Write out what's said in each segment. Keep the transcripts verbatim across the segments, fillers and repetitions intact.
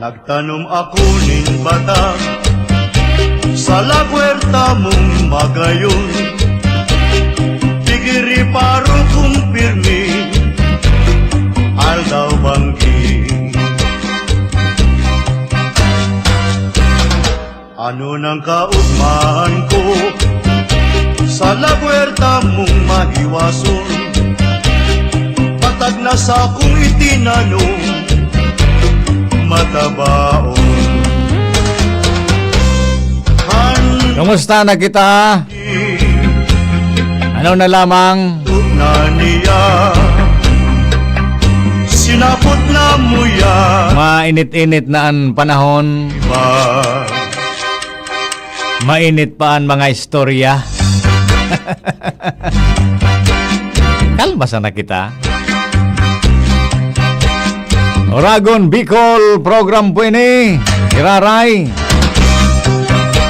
Nagtanom ako nin bata sa lagwerta mong magayon. Pigiri paro kong pirmi, aldaw banggi. Ano nang kaugmahan ko sa lagwerta mong mahiwason? Patag na sakong itinanom, matabaon. Han- Kumusta na kita? Ano na lamang? Na niya, sinapot na mo yan. Mainit-init na ang panahon. Iba. Mainit pa ang mga istorya. Kalma sana kita. Oragon Bicol program po ini. Iraray.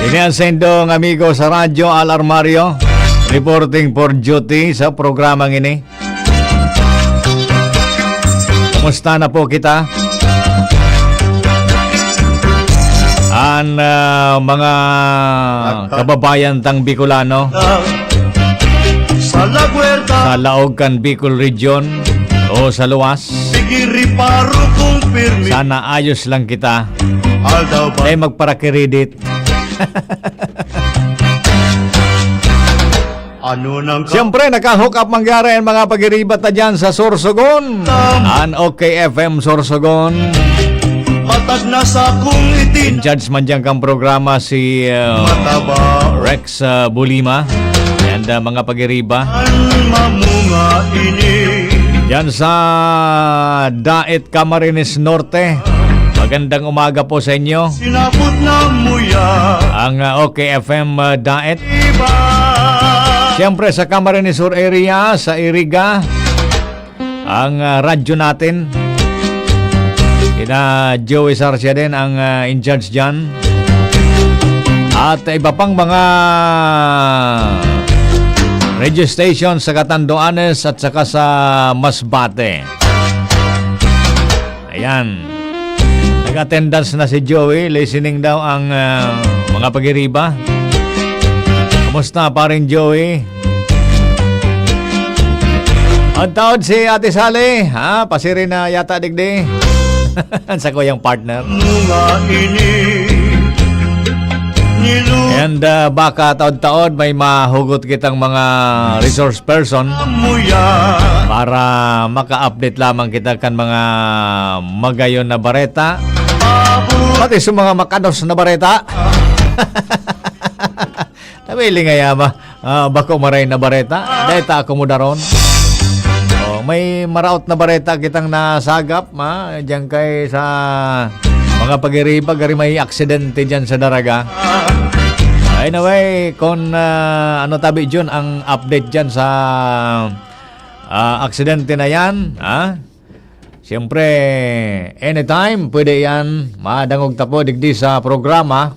Ini ang sendong amigo sa radyo, Al Armario, reporting for duty sa programang ini. Kumusta na po kita? An, ah, mga kababayan tang Bicolano sa lagwerta, sa laog kan Bicol Region o sa luwas. Pigiri paro kong pirmi. Sana ayos lang kita. Aldaw ba? Dai magparakiridit. Ano nang ka- Siyempre, naka-hook up mangyari ang mga pagiriba ta dyan sa Sorsogon. An OK F M Sorsogon. Patag na sa kong itin. In charge man dyan kang programa si, uh, Mataba. Rex, uh, Bulima. And, uh, mga pagiriba. An mamunga ini. Dyan sa Daet, Camarines Norte. Magandang umaga po sa inyo. Sinapot na mo yan. Ang, uh, OK F M, uh, Daet. Siyempre, sa Camarines Sur area, sa Iriga, ang, ah, radyo natin. Kina Joey Sarcia din ang, ah, in charge dyan. At iba pang mga radio station sa Catanduanes at saka sa Masbate. Ayan. Nag-attendance na si Joey. Listening daw ang, ah, mga pagiriba. Kumusta, paring Joey? Taod-taod si Ate Sally, ha? Pasiri na yata digdi. Sa kuyang partner. Mga ini, nilu- And, ah, baka taod-taod may mahugot kitang mga resource person para maka-update lamang kita kan mga magayon na bareta. Pati sa mga makanos na bareta. Nabili nga yama. Ah, bako maray na bareta. Dahil ta akomodaron. Oh, may maraot na bareta kitang nasagap, ma. Diyan kay sa mga pagiriba, gari may aksidente diyan sa Daraga. Anyway, kung, ah, ano tabi, Jun, ang update diyan sa, ah, aksidente na yan, ha? Siyempre, anytime, pwede yan. Madangog ta po digdi sa programa.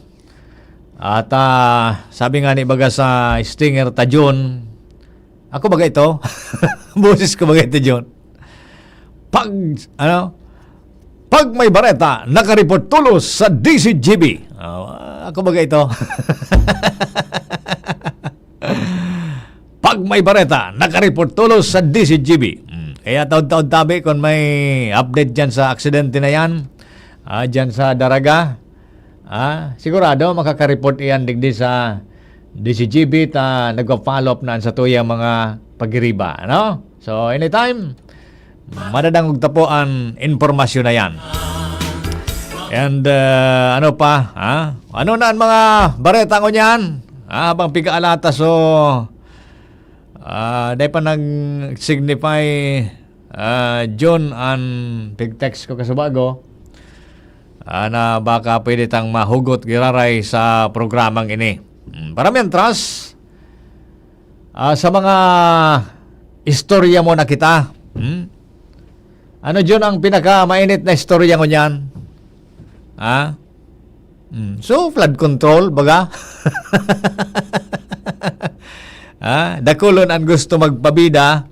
At, ah, sabi nga ni baga sa Stinger ta, Jun, ako baga ito? Boses ko baga ito, Jun? Pag, ano? Pag may bareta, nakareport tulos sa D C G B. Ah, ako baga ito? Pag may bareta, nakareport tulos sa D C G B. Hmm, kaya taod-taod tabi kung may update dyan sa aksidente na yan, ah, dyan sa Daraga. Ah, sigurado makakareport iyan digdi sa D C G B ta nagpa-follow up na an satuyang mga pagiriba, ano? So, anytime, madadangog ta po an impormasyon na yan. And, uh, ano pa, ha? Ano na ang mga bareta ngunyan? Ah, habang pigkaalata, so, ah, dai pa nag-signify, ah, Jun, an pig-text ko kasubago. Ah, na baka pwede tang mahugot giraray sa programang ini. Hmm, para mientras, ah, sa mga istorya mo na kita, hmm? Ano, Jun, ang pinakamainit na istorya ngunyan? Ha? Hmm, so, flood control, baga? Ha? Dakulon ang gusto magpabida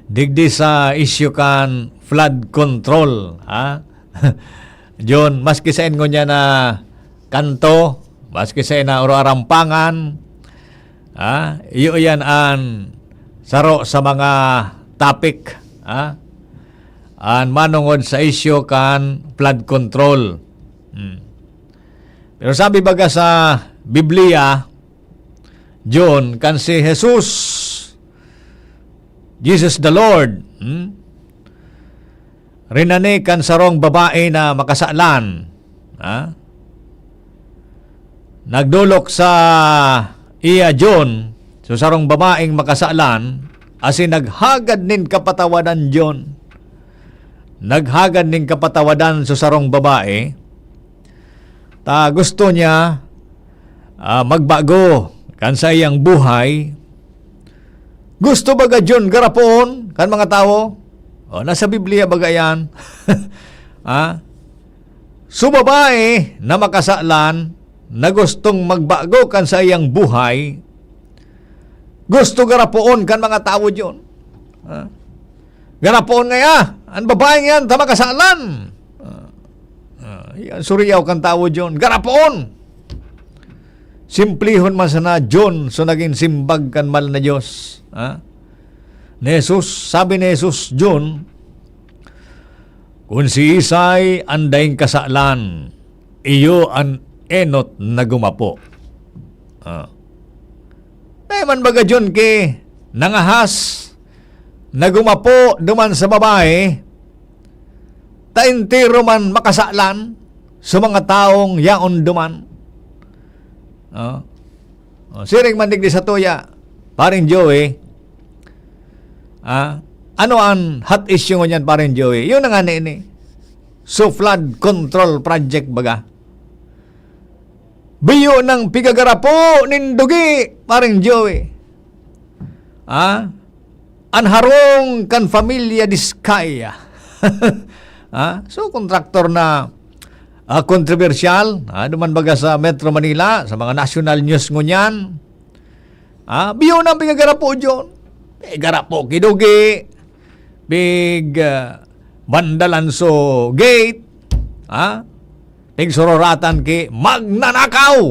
digdi sa isyu kan flood control, ha? John, maski saen ngunyan na kanto, maski saen na oro arampangan, ah, iyo yan an saro sa mga topic, ah, an manongod sa isyu kan flood control. Hmm. Pero sabi baga sa Biblia, John, kan si Jesus, Jesus the Lord, hmm? Rinani kan sarong babae na makasalan, ha? Nagdolok sa iya, John, so sarong babaeng makasalan, asin naghagad nin kapatawadan, John. Naghagad nin kapatawadan so sarong babae, ta gusto niya, ah, magbago kan saiyang buhay. Gusto baga, John, garapoon kan mga tawo? O, nasa Biblia baga yan. Ah? So, babae na makasalan na gustong magbago kan saiyang buhay, gusto garapoon kan mga tawo, John. Ah? Garapoon ngaya an babaeng yan ta makasalan. Ah, ah, yan, suriyaw kan tawo, John. Garapoon! Simplihon man sana, John, so nagin simbag kan mahal na Dios. Ha? Ni Jesus, sabi ni Jesus, John, "Kun siisay an daing kasalan, iyo an enot na gumapo." Ah. Dai man baga, John, ki nangahas na gumapo duman sa babae, ta entero man makasalan sa mga tawong yaon duman. Ah. Oh, siring man digdi sa tuya, Paring Joey. Ah, ano an hot issue ngunyan, Paring Joey? Yun na nga ni ini. So, flood control project baga. Biyo nang pigagarapo nin dugi, Paring Joey. Ah, an harong kan Pamilya Diskaya. Ah, so, kontraktor na, ah, kontrobersyal, ah, duman baga sa Metro Manila, sa mga national news ngunyan. Ah, biyo nang pigagarapo, John. Pigarapo ki dugi, pig, ah, bandalan so gate, ah, pigsururatan ki magnanakaw.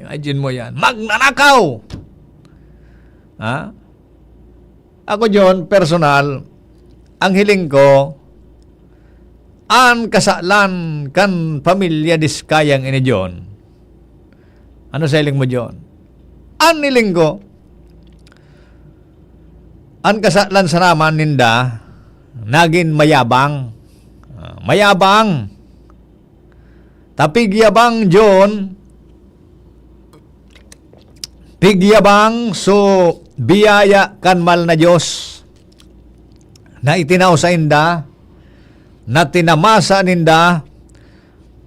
Imagine mo yan, magnanakaw. Ah, Ako, John, personal, ang hiling ko, an kasalan kan Pamilya Diskayang ini, John. Ano sa hiling mo, John? An hiling ko, an kasalan sana man ninda, nagin mayabang. Ah, mayabang. Ta pigyabang, John, pigyabang so biyaya kan mahal na Dios na itinao sainda, na tinamasa ninda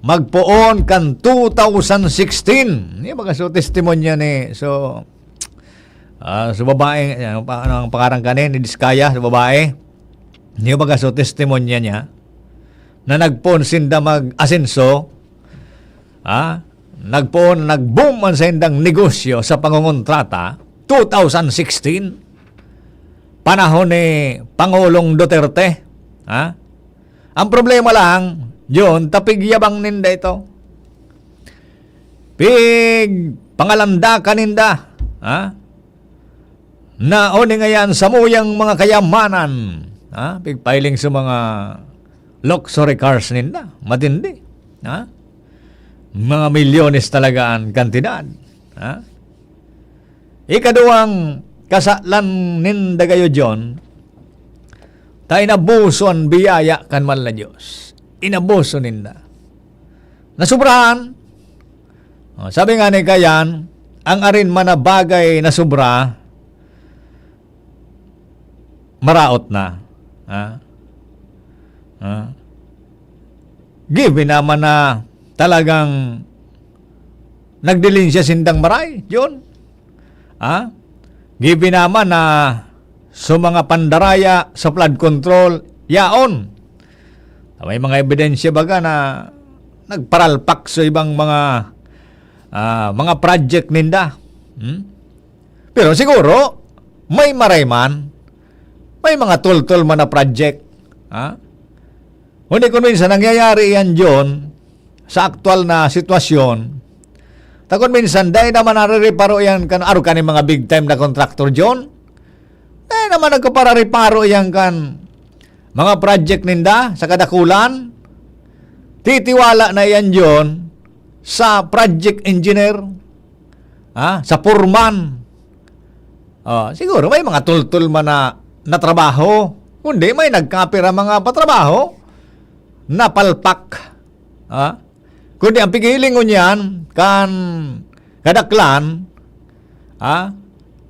magpoon kan two thousand sixteen. Ni baga so testimonya ni, so, ah, so babae, ano pa, ano ang pangaran kanin? Ni Diskaya, so babae. Ni baga so testimonya niya na nagpoon sinda mag-asenso, ha? Nagpoon, nag-boom an saindang negosyo sa pangongontrata, two thousand sixteen, panahon ni Pangulong Duterte, ha? Ang problema lang, John, ta pigyabang ninda ito. Pigpangalandakan ninda, ha? Na o di ngayan samuyang mga kayamanan, ha? Pigpahiling sa mga luxury cars ninda, matindi, ha? Mga milyones talaga an kantidad, ha? Ikaduwang kasalan ninda gayo, John, ta inabuso an biyaya kan mahal na Dios. Inabuso ninda. Nasubrahan. Oh, sabi nga ni Kayan, ang arin man na bagay na sobra, maraot na. Ha? Ha? Given naman na talagang nagdilin siya sindang maray, yun. Ha? Given naman na sa mga pandaraya sa flood control, yaon. May mga ebidensya baga na nagparalpak sa ibang mga, ah, mga project ninda. Hmm? Pero siguro, may maray man, may mga tultol man na project. Ha? Kundi kung minsan nangyayari yan, John, sa aktual na sitwasyon, ta kung minsan, dai naman narereparo yan kan, arog ka ning mga big time na kontraktor, John. Dai naman nagkaparareparo yan kan mga project ninda sa kadakulan. Titiwala na yan, John, sa project engineer, ha? Sa foreman. Oh, siguro may mga tultol man na, na trabaho. Kundi may nagkapira mga patrabaho na palpak. Ha? Kundi ang pigiling ngunyan kan kadaklan, ha,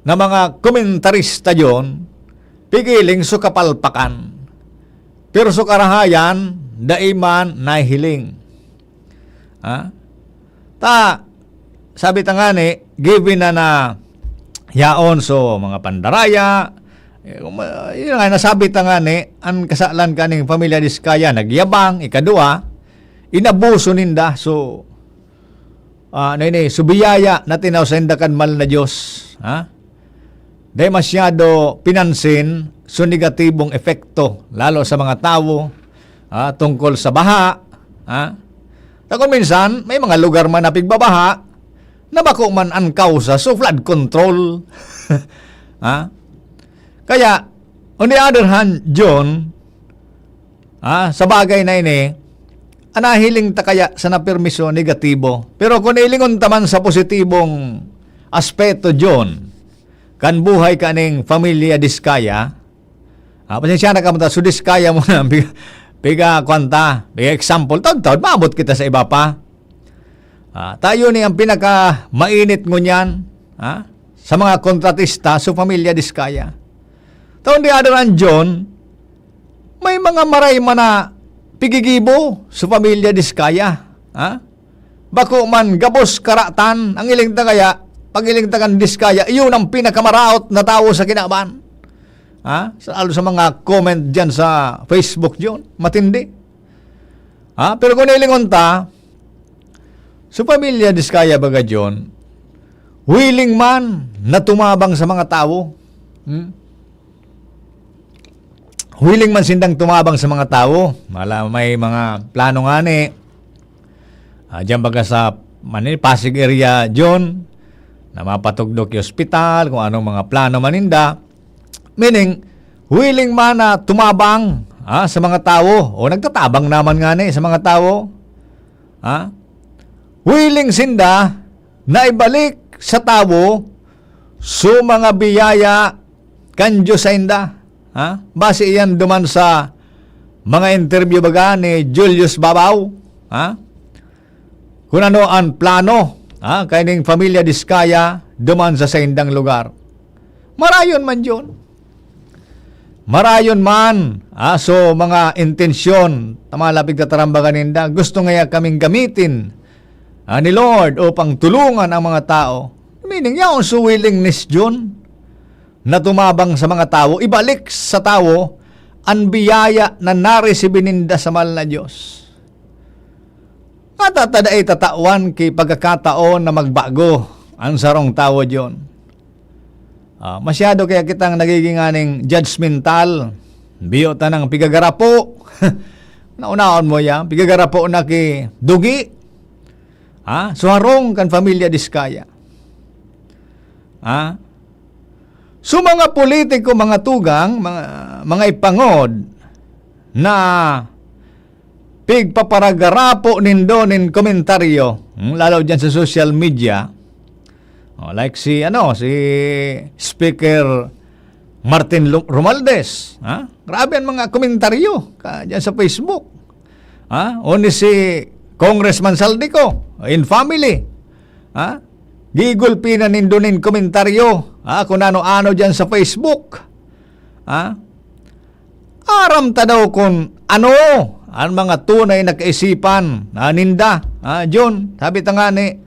na mga komentarista, John, pigiling so kapalpakan. Pero so karahayan, dai man nahiling. Ha? Ta, sabi ta ngani, given na na yaon so mga pandaraya, eh, um, ah, yun nga, nasabi ta ngani, an kasalan kaning pamilya Diskaya, nagyabang, ikadua, inabuso ninda. So, ah, ano ini, so biyaya na tinaw sainda kan mahal na Dios, ha? Dai masyado pinansin so negatibong epekto, lalo sa mga tawo, ah, tungkol sa baha, ha? Ta kung minsan, may mga lugar man na pigbabaha, na bako man an kausa, so flood control. Ha? Kaya, on the other hand, John, ah, sa bagay na ini, an nahiling ta kaya sa napirmi so negatibo. Pero kung ilingon ta man sa positibong aspeto, John, kan buhay kaning pamilya Diskaya, ah, pasensya na kamo ta, so Diskaya mo na, piga, piga, kwan ta, piga example, taod-taod, maabot kita sa iba pa. Ah, tayo ni ang pinakamainit ngunyan, ha? Sa mga kontratista, so pamilya Diskaya. Ta on the other hand, John, may mga maray man na pigigibo sa pamilya Diskaya, ha? Bako man gabos karatan, ang iling ta kaya, pag iling ta kan Diskaya, iyon ang pinakamaraot na tawo sa kinaban. Ha? Sa, lalo sa mga comment diyan sa Facebook, John, matindi. Ha? Pero kung ilingon ta, so pamilya Diskaya baga, John, willing man na tumabang sa mga tawo. Hmm? Willing man sindang tumabang sa mga tawo. Mala, may mga plano ngani. Ah, diyan baga sa, ano ni, Pasig area, John, na mapatugdok yung ospital, kung anong mga plano man ninda. Meaning, willing man na tumabang, ah, sa mga tawo, o nagtatabang naman ngani sa mga tawo. Ha? Willing sinda na ibalik sa tawo so mga biyaya kan Dios sainda. Ha? Base iyan duman sa mga interview baga ni Julius Babaw. Ha? Kung ano an plano, ha, kaining pamilya Diskaya duman sa saindang lugar. Marayon man, John. Marayon man, ah, so mga intensyon, ta malapig ta tarambagan ninda, gusto ngaya kaming gamitin, ah, ni Lord upang tulungan ang mga tao. Meaning, yaon so willingness, John, na tumabang sa mga tawo, ibalik sa tawo an biyaya na naresibi ninda sa mahal na Dios. Ata ta dai tatawan ki pagkakataon na magbago an sarong tawo, John. Ah, masyado kaya kitang nagiging aning judgmental. Biyo ta nang pigagarapo. Naunaon mo yan, pigagarapo na ki dugi. Ha? So, harong kan pamilya Diskaya. Ha? So, mga politiko, mga tugang, mga, mga ipangod na pigpaparagarapo nindo nin komentaryo, hmm, lalo dyan sa social media. Oh, like si, ano, si Speaker Martin Lu-, Romualdez, ha? Grabe ang mga komentaryo ka, dyan sa Facebook. Ha? O ni si Congressman Zaldy Co, in family. Ha? Gigulpi na nindo nin komentaryo, ha? Kung ano-ano dyan sa Facebook. Ha? Aram ta daw kun ano an mga tunay na kaisipan, ah, ninda. Ah, John, sabi ta ngani,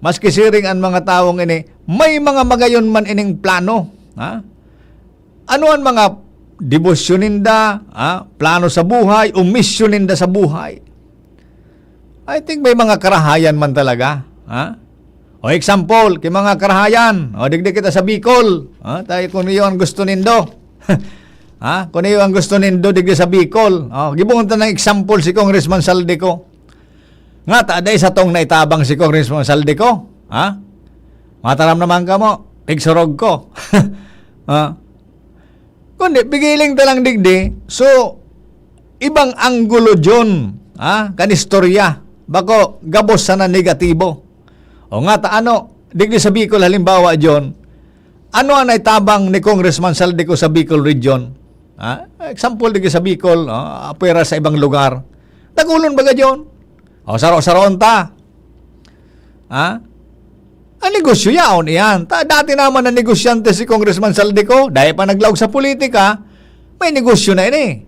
maski siring an mga tawong ini, may mga magayon man ining plano, ha? Ano an mga debosyon ninda, ha? Plano sa buhay o misyon ninda sa buhay? I think may mga karahayan man talaga, ha? O example, ki mga karahayan, o digdi kita sa Bicol, ha? Tayo kung iyo ang gusto nindo. Ha? Kung iyo ang gusto nindo digdi sa Bicol. Oh, gibohon ta ng example si Congressman Zaldy Co. Ngata, dai satong naitabang si Congressman Zaldy Co. Ha? Mataram naman kamo, tigsurog ko. Ha? Kundi, pigiling ta lang digdi. So, ibang anggulo, John, ha? Kan istorya. Bako, gabos sana negatibo. O ngata, ano, digdi sa Bicol, halimbawa, John, ano ang naitabang ni Congressman Zaldy Co sa Bicol Region? Ha? Example, digdi sa Bicol, oh, apwera sa ibang lugar. Dakulon baga, John? O, saro-saroon ta. Ha? Ang negosyo yaon iyan. Ta, dati naman na negosyante si Congressman Zaldy Co. Dahil pa naglaog sa politika, may negosyo na ini.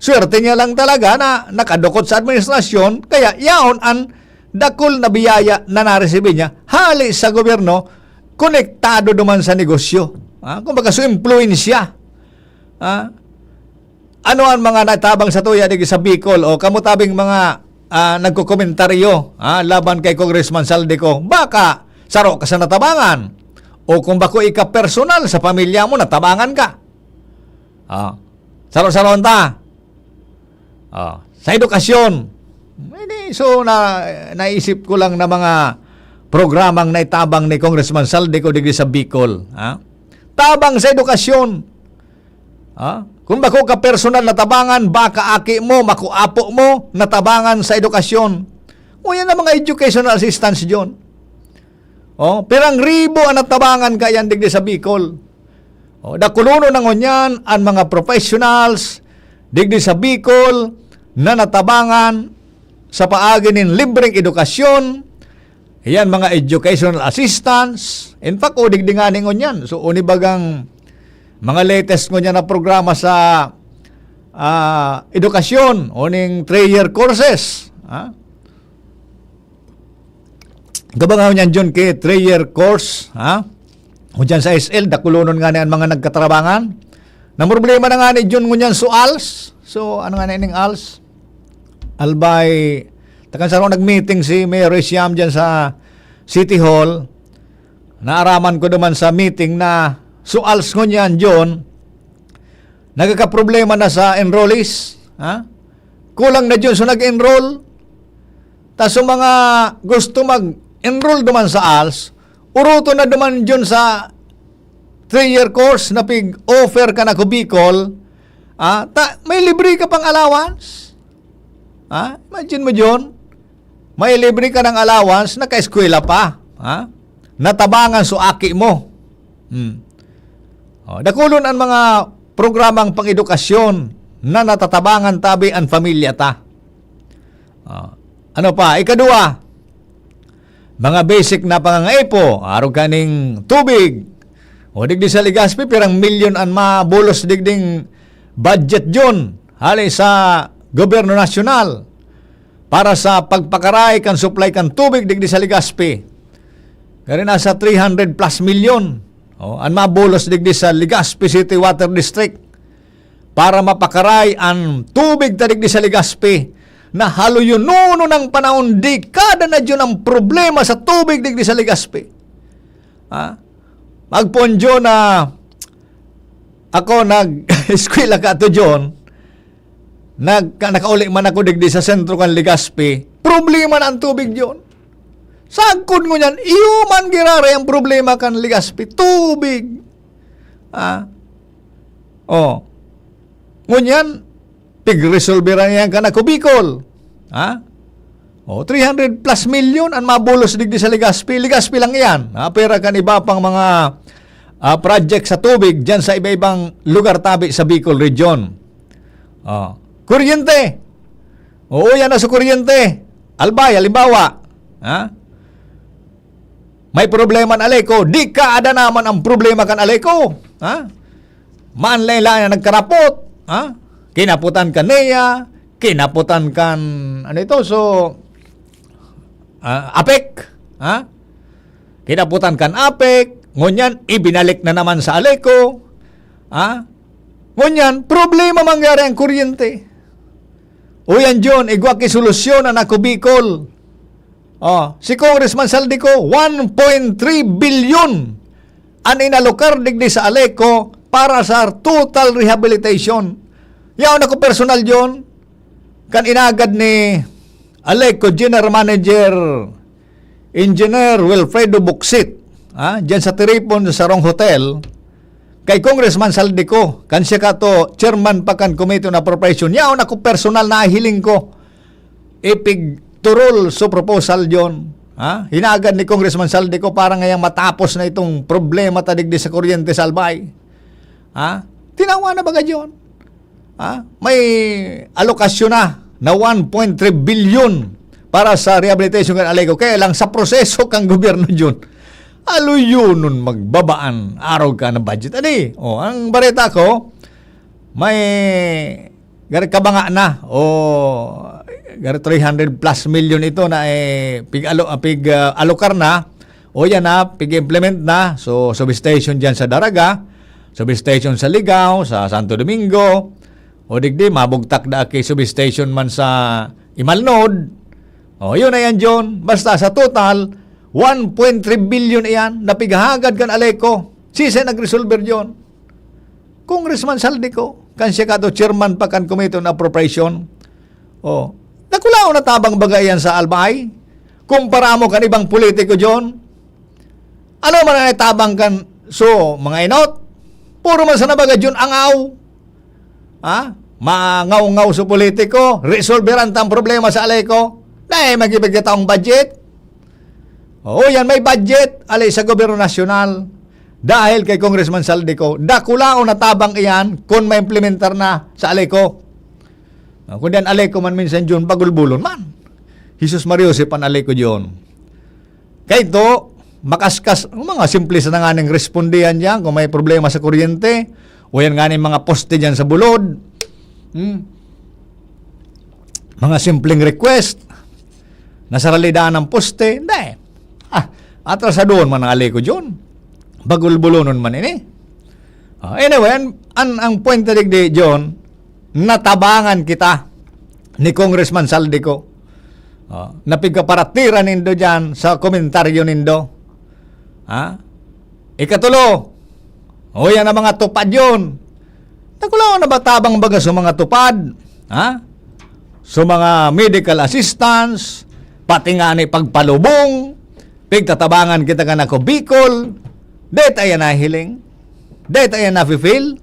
Swerte niya lang talaga na nakadukot sa administrasyon, kaya yaon ang dakul na biyaya na naresibi niya hali sa gobyerno, konektado duman sa negosyo. Ha? Kumbaga, su impluensya. Ha? Ano ang mga natabang sa tuya digdi sa Bicol o kamo tabing mga, ah, nagkokomentaryo, ah, laban kay Congressman Zaldy Co? Baka saro ka sa natabangan. O kung bako ika personal sa pamilya mo, natabangan ka. Ah, saro-saroon ta. Ah, sa edukasyon. Hindi, so na, naisip ko lang na mga programang naitabang ni Congressman Zaldy Co digdi sa Bicol. Ha? Tabang sa edukasyon. Ha? Kung bako ka personal natabangan, baka aki mo, makuapo mo, natabangan sa edukasyon. O yan ang mga educational assistance, John. Oh, pirang ribo ang natabangan kaiyan digdi sa Bicol. Oh, dakulonon na ngunyan ang mga professionals digdi sa Bicol na natabangan sa paagi nin libreng edukasyon, yan mga educational assistance. In fact, o digdi ngani ngunyan. So, uni bagang mga latest ngunyan na programa sa, ah, edukasyon, uning three-year courses. Ha? Kabangaw niyan, John, kay three-year course, ha? O dyan sa S L, dakulonon nga na yan mga nagkatarabangan. Na problema na nga ni John ngunyan so als. So, ano nga na ining als? Albay, takan sa nag-meeting si Mayor Resiam dyan sa City Hall. Naaraman ko naman sa meeting na so als ngunyan, John, nagkakaproblema na sa enrollees. Ha? Kulang na John so nag-enroll. Ta so mga gusto mag-enroll duman sa als, uruto na duman John sa three-year course na pig-offer ka na ku Bicol, ah, ta, may libre ka pang allowance. Ah, imagine mo, John, may libre ka ng allowance, naka-eskwela pa. Ha? Natabangan so aki mo. Hmm. Oh, dakulon ang mga programang pang-edukasyon na natatabangan tabi ang pamilya ta. Oh. Ano pa? Ikadua, mga basic na pangangaipo, arog kaning tubig. O digdi sa Legazpi, pirang milyon ang mabulos digding budget John, hali sa gobyerno nasyonal para sa pagpakaray kan supply kan tubig digdi sa Legazpi. Kaya nasa three hundred plus milyon, oh, ang mabulos digdi sa Legazpi City Water District para mapakaray ang tubig ta digdi sa Legazpi na haluyonono ng panahon, dekada na John ang problema sa tubig digdi sa Legazpi. Ha? Magpoon John na ako nag-eskwela ka to John, nagka-, nakauli man ako digdi sa sentro kan Legazpi, problema na ang tubig John. Sagkod ngunyan, iyo man giraray ang problema kan Legazpi, tubig. Ah. Oh. Ngunyan, pigresolberan yan kan Ako Bicol. Ha? Oh, three hundred plus milyon ang mabulos digdi sa Legazpi. Legazpi lang yan. Ha? Pera kan iba pang mga, ah, project sa tubig dyan sa iba-ibang lugar tabi sa Bicol Region. Oh. Kuryente. Oo, yan na sa kuryente. Albay, halimbawa. Ha? May problema an Aleco, di kaada naman ang problema kan Aleco. Ha? Maanlay lang na nagkarapot. Ha? Kinaputan kan NEA, kinaputan kan, ano ito, so, ah, APEC. Ha? Kinaputan kan APEC, ngunyan, ibinalik na naman sa Aleco. Ha? Ngunyan, problema mangyari ang kuryente. O yan, John, igwa ki solusyon an Ako Bicol. Oh, si Congressman Zaldy Co, one point three billion an inalokar digdi sa Aleco para sa total rehabilitation. Yaon ako personal yon, kan inagad ni Aleco General Manager Engineer Wilfredo Bucsit, ah, dyan sa Tiripon, sa Sarong Hotel, kay Congressman Saldico, kan siya kato chairman pa kan Committee on Appropriation. Yaon ako personal na hiling ko, ipigturol so proposal yon. Ha? Hinagad ni Congressman Saldico para ngayang matapos na itong problema ta digdi sa kuryente sa Albay. Ha? Tinawa na baga yon. Ha? May alokasyon na na one point three billion para sa rehabilitation kan Aleco. Kaya lang sa proseso kan gobyerno yon, aluyonon magbabaan arog ka na budget. Ani? O, ang bareta ko, may gari kabanga na. O, gari three hundred plus million ito na, eh, pig-alo-, ah, pig, ah, alokar na. O yan na, pig-implement na. So, substation dyan sa Daraga, substation sa Ligao, sa Santo Domingo, o digdi, mabugtak na aki substation man sa Imalnod. O, yun na yan, John. Basta sa total, one point three billion iyan na pighagad kan Aleco. Sisay nagresolver, John? Congressman Saldico, kan siya kato chairman pa kan Committee on Appropriation. O, dakulaon na tabang baga iyan sa Albay? Kumpara mo kan ibang politiko, John? Ano man ang itabang kan, so, mga inot? Puro man sana baga, John, angaw. Ha? Mangaw-ngaw sa politiko, resolveran ta ang problema sa Aleco. Dahil mag-ibig taong budget. Oo, yan, may budget, ali sa gobyerno nasyonal. Dahil kay Congressman Saldico, dakulaon na tabang iyan kun maimplementar na sa Aleco. Ah, kun diyan Aleco man minsan, John, bagulbulon man. Jesus Mario, si pan Aleco, John. Kay ito, makaskas, ang mga simple sa nanganing respondihan diyan, kung may problema sa kuryente, o yan nga ning mga poste diyan sa bulod. Hmm. Mga simpleng request, nasaralidan ng poste, hindi. Ah, atrasadon man ang Aleco, John. Bagulbulonon man ini. Ah, anyway, an, an, ang point na digdi, John, natabangan kita ni Congressman Saldico. Ah, napigkaparatira nindo diyan sa komentaryo nindo. Ha? Ikatulo, o yan ang mga tupad yon. Dakulaon na ba tabang baga sa mga tupad? Ha? Sa mga medical assistance, pati nga ni pagpalubong, pigtatabangan kita kan Ako Bicol, deta yan nahiling, deta yan nafe-feel.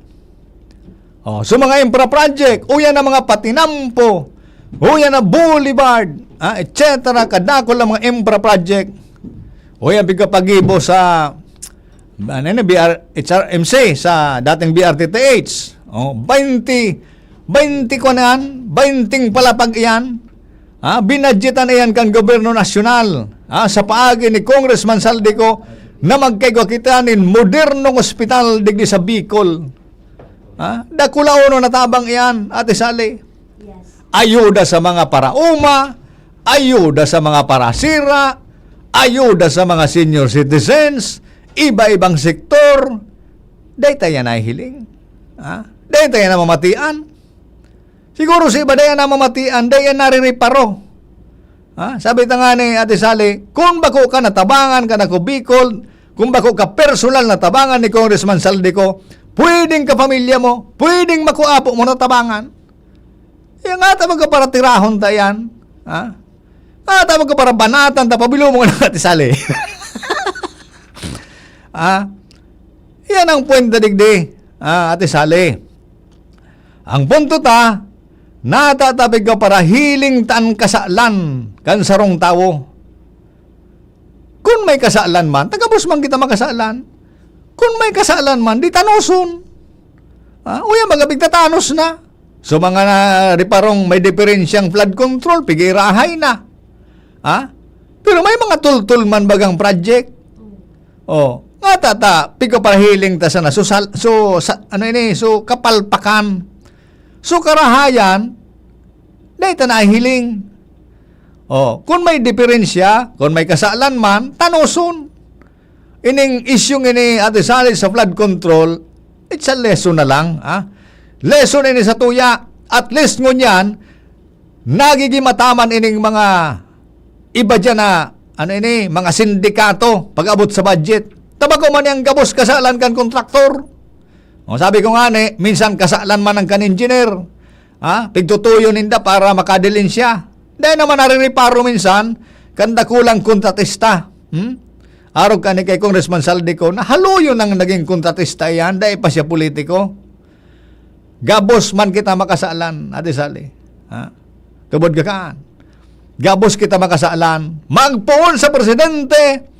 Oh, so mga infra project, o yan ang mga patinampo, o yan ang boulevard, ah, et cetera. Kadakul ang mga infra project. O yan, pigkapagibo sa, ano na, B R, H R M C, sa dating B R T T H. Oh, twenty, twenty ko na yan, twenty palapag iyan. Ah, binadyetan iyan kan gobyerno nasyonal, ah, sa paagi ni Congressman Saldico na magkaigwa kita nin modernong ospital digdi sa Bicol. Ha? Dakulaonon na tabang iyan, Ate Sally. Yes. Ayuda sa mga paraoma, ayuda sa mga parasira, ayuda sa mga senior citizens, iba-ibang sektor. Dai ta yan nahihiling. Ha? Dai ta yan namamatian. Siguro sa iba, dai yan namamatian, dai yan narireparo. Ha? Sabi ta nga ni Ate Sally, kung bako ka natabangan kan Ako Bicol, kung bako ka personal natabangan ni Congressman Saldico, pwedeng kapamilya mo, pwedeng makuapo mo natabangan. Kaya nga ta magkaparatirahon ta yan. Ha? Nga ta magkaparabanatan ta, pabilo mo nga na, Ate Sally. Ha? Yan ang puwenta digdi, ha, Ate Sally. Ang punto ta, nata ta pigkaparahiling ta an kasalan kan sarong tawo. Kun may kasalan man, ta gabos man kita makasalan. Kun may kasalan man, di tanoson. Ah, uya, mga pigtatanos na. So, mga na, reparong may diferensyang flood control, pigirahay na. Ha? Pero may mga tultol man bagang project. Oh, nga ta, ta, pigkaparahiling ta sana. So, sal-, so, sa, ano ini? So, kapalpakan. So, karahayan, dai ta nahiling. Oh, kun may diferensya, kun may kasalan man, tanoson. Ining isyung ini, Ate Sally, sa flood control, it's a lesson na lang, ha? Lesson ini sa tuya. At least ngunyan, nagiging mataman ining mga iba diyan na, ano ini, mga sindikato, pag-abot sa budget. Ta bako man yang gabos kasalan kan kontraktor. O, sabi ko nga ni, minsan kasalan man ang kan engineer. Ha? Pigtutuyo ninda para makadiling siya. Dahil naman narireparo minsan, kan dakulang kontratista. Hmm? Arog ka ni kay Congressman Saldi ko, nahaluyo nang naging kontratista yan, dahil pa siya politiko. Gabos man kita makasalan, Ate Sally. Ha? Tubod ka kaan. Gabos kita makasalan. Magpoon sa presidente,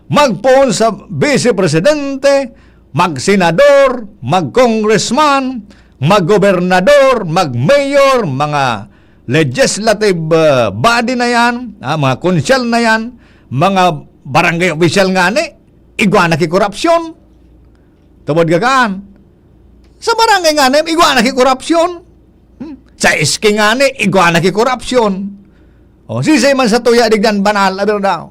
magpoon sa vice presidente, magsenador, magcongressman, maggobernador, magmayor, mga legislative, uh, body na yan, ah, mga konsyal na yan, mga barangay official nga ni, igwa na ki korupsyon. Tubod ka kaan. Sa barangay nga ni, igwa na ki korupsyon. Hmm? Sa S K nga ni, igwa na ki korupsyon. O, sisay man sa tuya digdan banal, aber daw.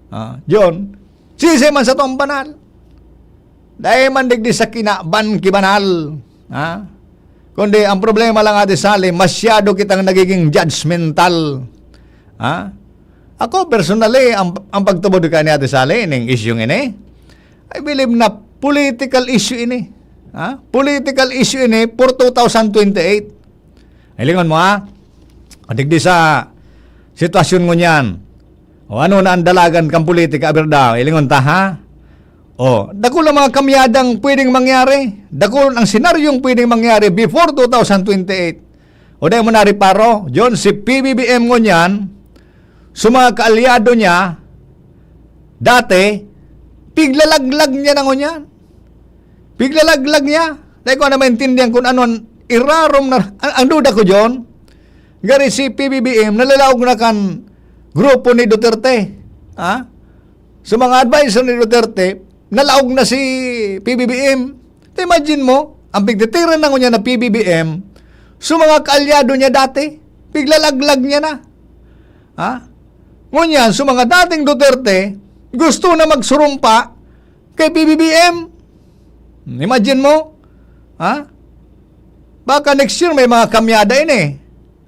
Ah, John, sisay man sa tong banal. Dai man digdi sa kinaban ki banal. Ha? Kundi ang problema lang, Ate Sally, masyado kitang nagiging judgmental. Ha? Ako, personally, ang, ang pagtubod ka ni Ate Sally, ning issue ini, I believe na political issue ini. Ha? Political issue ini for two thousand twenty-eight. Hilingon mo, ha? Digdi sa sitwasyon ngunyan. O ano na ang dalagan kan politika, aber daw? Hilingon ta, ha? O, dakul ang mga kamyadang pwedeng mangyari. Dakul ang senaryong pwedeng mangyari before two thousand twenty-eight. O dai mo nareparo, John, si P B B M ngunyan, sa mga kaalyado niya, dati, piglalaglag niya na ngunyan. Piglalaglag niya. Dai ko na maintindihan kung ano ang irarom na, ang, ang duda ko, John, gari si P B B M, nalalaog na kan grupo ni Duterte. Ha? So, mga advisor ni Duterte, nalaog na si P B B M. Imagine mo, ang pigtitiran na ngunyan na P B B M, so mga kaalyado niya dati, piglalaglag niya na. Ha? Ngunyan, so mga dating Duterte, gusto na magsurumpa kay P B B M. Imagine mo, ha? Baka next year may mga kamyada ini.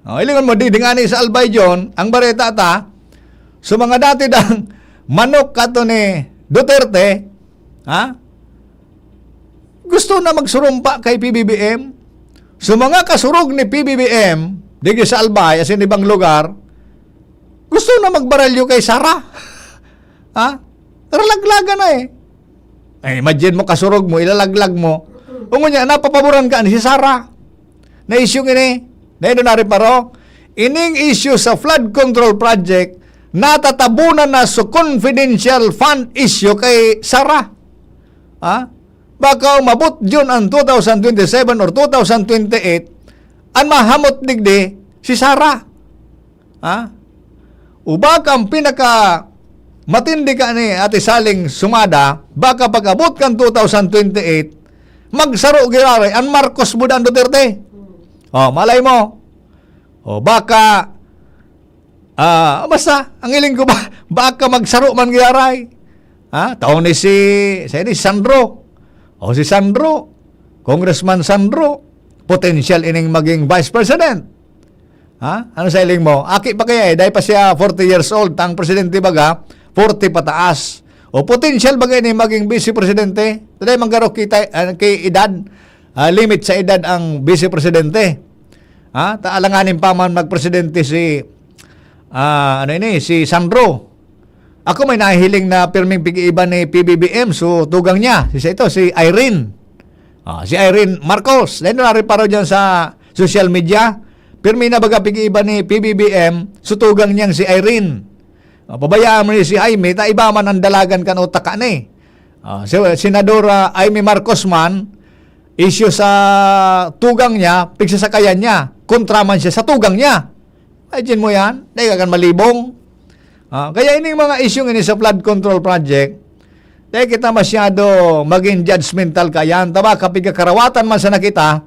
O, hilingon mo, di, di nga ni sa Albay John, ang bareta ta, so mga dati dang manok kato ni Duterte, ha? Gusto na magsurumpa kay P B B M. So mga kasurog ni P B B M, digdi sa Albay, asin ibang lugar, gusto na magbaralyo kay Sara. Ha? Naralaglagan na eh. Ay, imagine mo, kasurog mo, ilalaglag mo. Ungon niya, napapaboran ka ni si Sara. Na issue ini, na ino na rin paro. Ining issue sa flood control project, natatabunan na sa confidential fund issue kay Sara. Ha? Baka umabot yun ang two thousand twenty-seven or two thousand twenty-eight, ang mahamot digdi si Sara. Ha? O baka ang pinaka matindi ka ni Ate Saling sumada, baka pag-abot kan two thousand twenty-eight, magsaro giraray ang Marcos buda ang Duterte. O, malay mo. O, baka, ah, basta, ang hiling ko ba, baka magsaro man giraray. Ha? Tao ni si, si, ni Sandro. O, si Sandro, Congressman Sandro, potential ining maging vice president. Ha? Ano sa hiling mo? Aki pa kaya eh, dahil pa siya forty years old, ang presidente baga, forty pataas. O potential baga ini maging vice presidente? Dahil manggaro kita, ah, kay edad, ah, limit sa edad ang vice presidente. Ha? Ta alanganin pa man magpresidente si, ah, ano ini, si Sandro. Ako may nahihiling na pirming pig-iiba ni P B B M, so tugang niya. Si ito, si Irene. Ah, si Irene Marcos. Dahil nariparo dyan sa social media, pirmi na baga pig-iba ni P B B M, so tugang niyang si Irene. Ah, pabayaan mo ni si Jaime, ta iba man ang dalagan kan utak ka ni. Ah, si Senadora Jaime Marcos man, issue sa tugang niya, pigsasakayan niya, kontra man siya sa tugang niya. Imagine mo yan, dahil ka kan malibong. Ah, kaya ining mga issue ini sa flood control project, dahil kita masyado maging judgmental ka yan, taba, kapigkakarawatan man sana kita,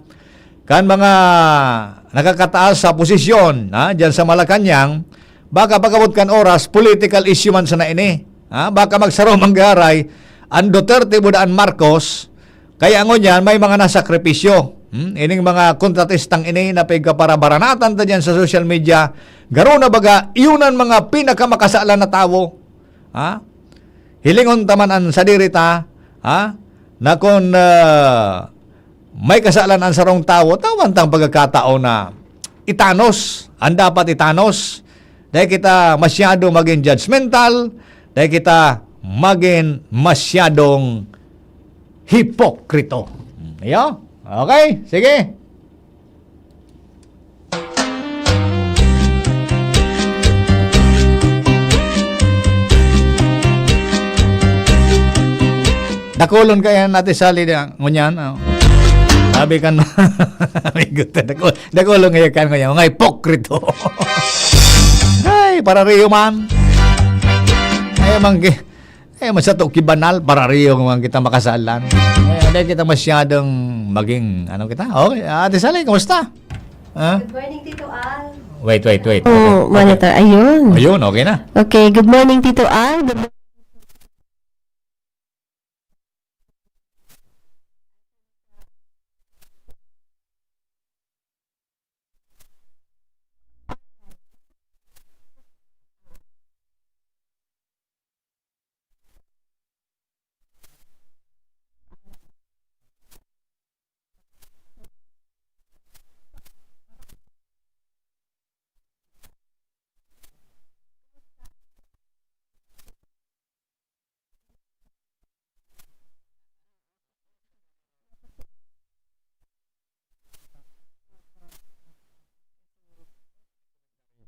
kan mga nakakataas sa posisyon, ha, dyan sa Malacañang, baka pag-abot kan oras, political issue man sana ini. Ha, baka magsaro manggaray, ang Duterte buda an Marcos, kaya ngunyan may mga nasakripisyo. Hmm? Ining mga kontratistang ini na pigkaparabaranatan ta dyan sa social media, garo na baga, iyon ang mga pinakamakasalan na tawo. Ha? Hilingon ta man an sadiri ta, ha? na kun, ah, may kasalan an sarong tawo, tawan tang pagkakataon na itanos an dapat itanos. Dai kita masyado magin judgmental, dai kita magin masyadong hipokrito. Iyo? Okay, sige. Dakulon kaya natin sali na, ngunyan, oh. Sabi kan, amigo, dakul-, dakulon kaya kan ngunyan, mga hipokrito. Ay, parariyo man. Ay, manggi-, eh, man sato ki banal, parariyo man kita makasalan. Eh, hindi kita masyadong maging, ano kita? Okay, Ate Sally, kumusta? Ha? Good morning, Tito Al. Wait, wait, wait. Oh, okay. Monitor. Ayun. Ayun, okay na. Okay, good morning, Tito Al. Good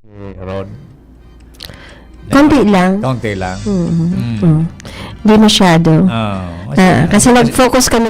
Si Rod. Konti lang. Konti lang. Mm. Mm. Mm. Di masyado. Oo. Ah, kasi nag-focus kami.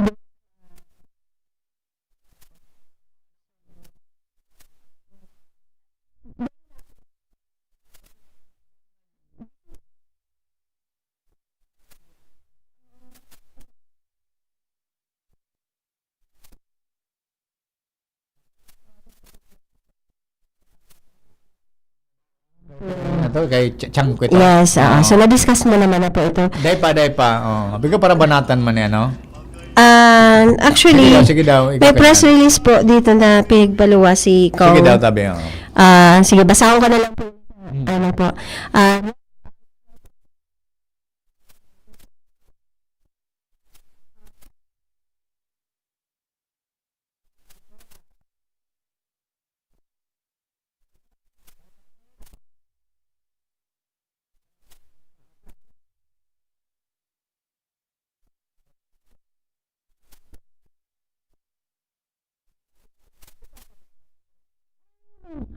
Ito, kay Ch-, Changko ito. Yes, oo. Oo. So, na-discuss mo naman na po ito. Dai pa, dai pa. Oh, sabi ko, para banatan man yan, no? Ah, actually, sige daw, sige daw, ikaw may press release po dito na pinagpaluwas si Kong. Sige daw, tabi, oo. Ah, sige, basahon ko na lang po. Hmm. Ano po? Ah,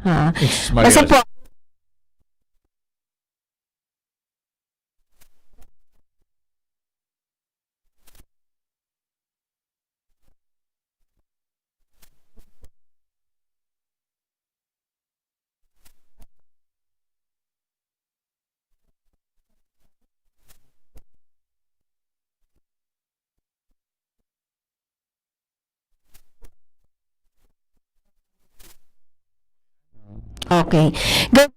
Ha? Jesus Maria. Basta po. Okay. Ga-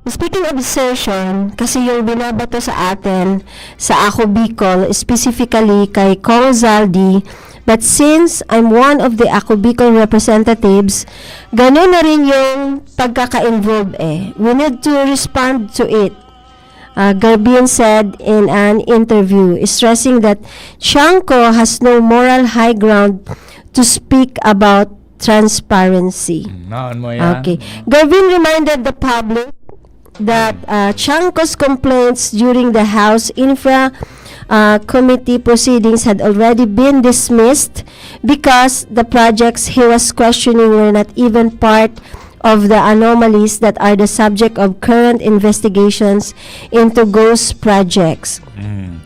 Speaking of desertion, kasi yung binabato sa atin, sa Ako Bicol, specifically kay Cong Zaldy, but since I'm one of the Ako Bicol representatives, ganun na rin yung pagkaka-involve eh. We need to respond to it. Uh, Garbin said in an interview, stressing that Changco has no moral high ground to speak about transparency. Mm, naon mo yan? Okay. Garbin reminded the public that, uh, Changco's complaints during the House Infra, uh, Committee proceedings had already been dismissed because the projects he was questioning were not even part of the anomalies that are the subject of current investigations into ghost projects. Mm.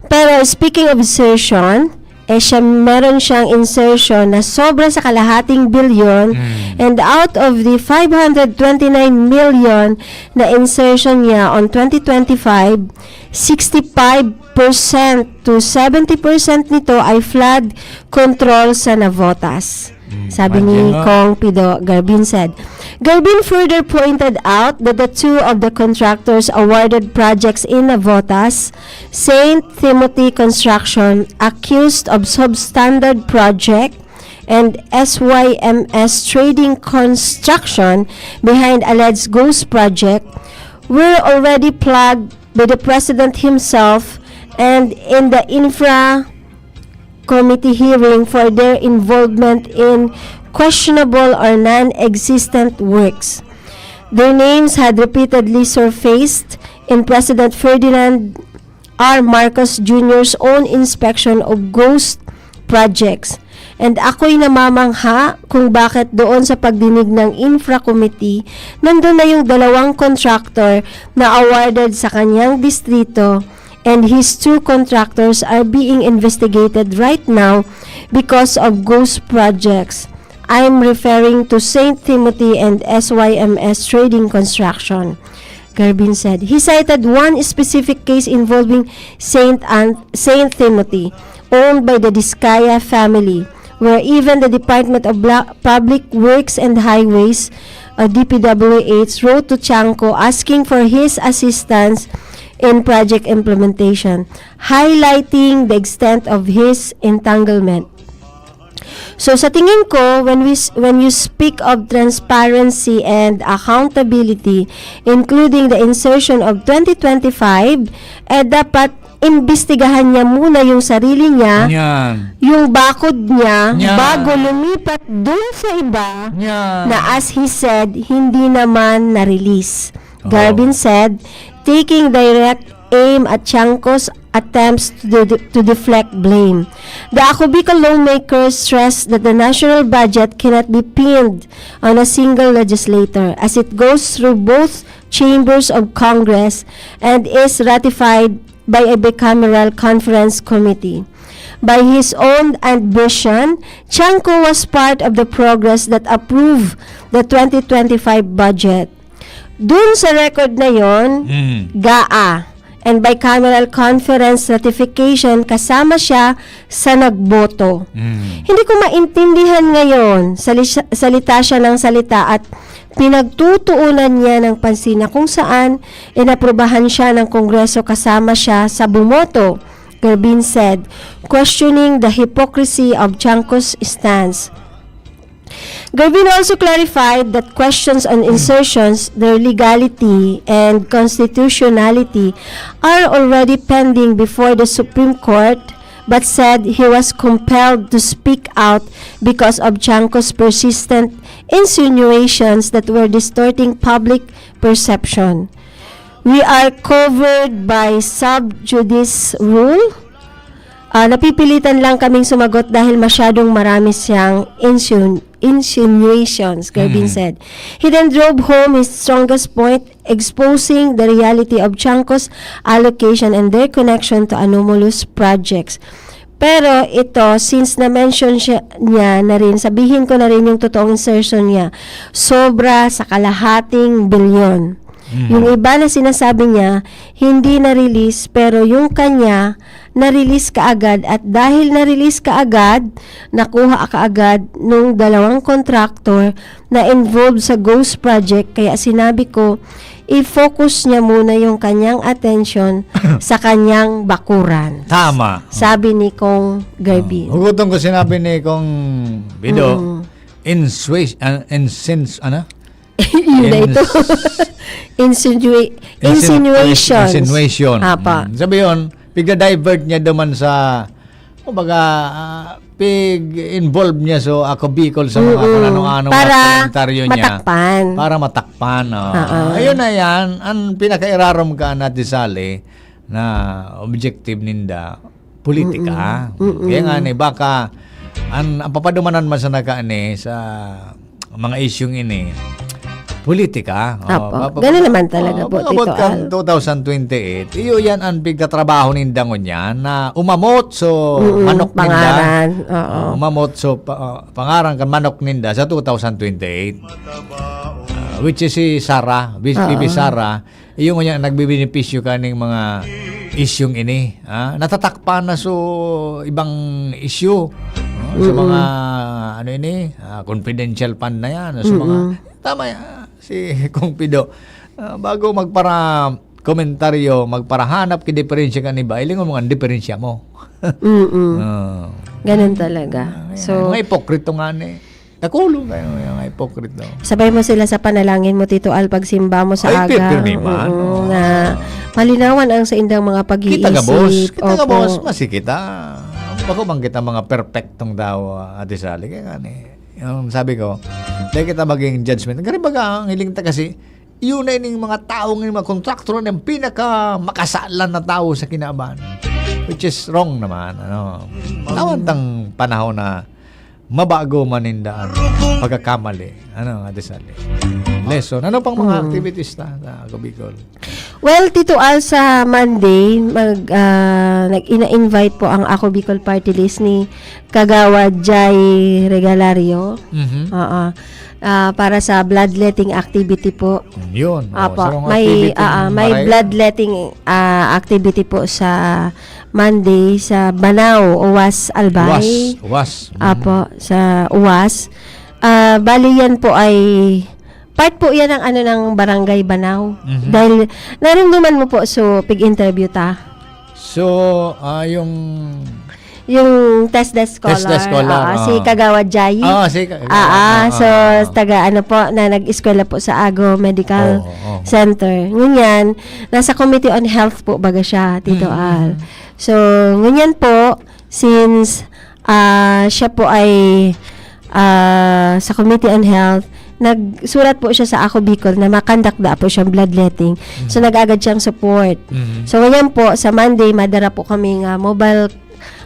Pero speaking of desertion, eh siya meron siyang insertion na sobra sa kalahating bilyon, Mm. and out of the five hundred twenty-nine million na insertion niya on twenty twenty-five, sixty-five percent to seventy percent nito ay flood control sa Navotas. Mm, Sabi ni imagine mo. Kong Pido Garbin said. Garbin further pointed out that the two of the contractors awarded projects in Navotas, Saint Timothy Construction, accused of substandard project, and S Y M S Trading Construction, behind alleged ghost project, were already plugged by the president himself and in the infra committee hearing for their involvement in questionable or non-existent works. Their names had repeatedly surfaced in President Ferdinand R. Marcos Junior's own inspection of ghost projects. And ako'y namamangha kung bakit doon sa pagdinig ng infra committee, nandun na yung dalawang contractor na awarded sa kanyang distrito, and his two contractors are being investigated right now because of ghost projects. I'm referring to Saint Timothy and S Y M S Trading Construction, Garbin said. He cited one specific case involving Saint An-, Saint Timothy, owned by the Discaya family, where even the Department of Bla-, Public Works and Highways, uh, D P W H, wrote to Chanco asking for his assistance in project implementation, highlighting the extent of his entanglement. So, sa tingin ko, when we s-, when you speak of transparency and accountability, including the insertion of twenty twenty-five, eh, dapat imbestigahan niya muna yung sarili niya, Yan. yung bakod niya, Yan. bago lumipat dun sa iba Yan. na, as he said, hindi naman na-release. Oo. Garbin said, taking direct aim at Chanco's attempts to de-, to deflect blame. The Ako Bicol lawmakers stressed that the national budget cannot be pinned on a single legislator, as it goes through both chambers of Congress and is ratified by a bicameral conference committee. By his own admission, Chanco was part of the Congress that approved the twenty twenty-five budget. Dun sa record na yon, Mm. GAA and bicameral conference ratification, kasama siya sa nagboto. Mm. Hindi ko maintindihan ngayon, sali-, salita siya ng salita at pinagtutuunan niya ng pansin na kung saan inaprubahan siya ng Kongreso kasama siya sa bumoto, Garbin said, questioning the hypocrisy of Chanco's stance. Garbin also clarified that questions on insertions, their legality and constitutionality, are already pending before the Supreme Court, but said he was compelled to speak out because of Chanco's persistent insinuations that were distorting public perception. We are covered by sub judice rule. Ah, napipilitan lang kaming sumagot dahil masyadong marami siyang insun-, insinuations, Garbin Mm. said. He then drove home his strongest point, exposing the reality of Chanco's allocation and their connection to anomalous projects. Pero ito, since na-mention siya, niya na rin, sabihin ko na rin yung totoong insertion niya, sobra sa kalahating bilyon. Mm. Yung iba na sinasabi niya, hindi na-release, pero yung kanya, na-release kaagad. At dahil na-release kaagad, nakuha kaagad nung dalawang contractor na involved sa ghost project. Kaya sinabi ko, i-focus niya muna yung kanyang atensyon sa kanyang bakuran. Tama. Sabi ni Kong Garbin. Oh, hugot ko sinabi ni Kong Bido, Mm. insui-, ah, insins-, ano? Yun na ito. Ins-, Insinua-, insin-, insinuations. Insinuation. Apa. Mm. Sabi yun, pigda-divert niya duman sa, kumbaga, ah, pig-involve niya so Ako Bicol sa mga Mm-mm. kung ano-ano mga Para komentaryo niya. matakpan. Para matakpan, oh. Oo. Ayun na yan, ang pinakairarom ka na, Ate Sally, na objective ninda, politika. Mm-mm. Mm-mm. Kaya nga ni, baka, an, ang papadumanan man sana ka ni sa mga isyung ini, politika. Oh, Apo. Papa-, Ganun naman talaga oh, po, pag-abot Tito kan Al. two thousand twenty-eight, iyo yan ang pigkatrabaho ninda ngunyan na umamot so Mm, manok ninda. pangaran. Oo. Oh, umamot so pa-, oh, pangaran kan manok ninda sa two thousand twenty-eight. Ah, which is si Sara, Bis-, Oo. Bibi Sara, iyo ngunyan ang nagbibenepisyo kaning mga isyung ini. Ah, natatakpan na so ibang isyu. Oh, sa Mm-mm. mga, ano ini, ah, confidential fund na yan. So, mga, Mm-mm. tama yan. Si Kong Pido, ah, bago magpara-komentaryo, magparahanap ki diferensya kan iba, hilingon mo nga an diferensya mo. Mm-mm. Ah. Ganun talaga. Ah, So, mga ipokrito nga ni. Dakulo kayo, yung mga ipokrito. Sabay mo sila sa panalangin mo, Tito Al, pagsimba mo sa Ay, aga. pirpir naman. Mm, Oo. na malinawan ang sa indang mga pag-iisip. Kita gabos. Kita Opo. gabos. Masi kita. Bako man kita mga perpektong tao, Ate Sally. Kaya nga ni, yung sabi ko, dahil kita maging judgment. Gari baga, ang hiling ta kasi, yun na ining mga taong, yung mga kontraktor na yung pinaka makasalan na tao sa kinaban. Which is wrong naman. Ano? Lawan tang panahon na mabago man ninda ang pagkakamali. Ano, Ate Sally? Lesson. Ano pang mga Mm. activities ta sa Ako Bicol? Well, Tito Al, sa Monday, mag, ah, nag, ina-invite po ang Ako Bicol Party List ni Kagawad Jai Regalario. Mhm. Oo. Ah, para sa bloodletting activity po. Yun. Oh, Apo, sa mga may, activity, ah, ah, may maray- bloodletting, ah, activity po sa Monday sa Banao, Uwas, Albay. Uwas, Uwas. Mhm. Apo, sa Uwas. Ah, bali yan po ay part po yan ng ano, ng Barangay Banao. Mhm. Dahil naramdaman mo po, so, pig-interview ta. So, ah, yung Yung TESDA scholar. TESDA scholar, Oo, si oo. Kagawad Jai. Oo, si Ka-, Ah, ah, oo, so, oo. taga ano po, na nag-eskwela po sa Ago Medical Oo, oo. Center. Ngunyan, nasa Committee on Health po baga siya, Tito Mm, Al. mm. So, ngunyan po, since, ah, siya po ay, ah, sa Committee on Health, nagsurat po siya sa Ako Bicol na makandak da po siyang bloodletting. So, Mm. nag-agad siyang support. Mm. So, ngayon po, sa Monday, madara po kami nga mobile,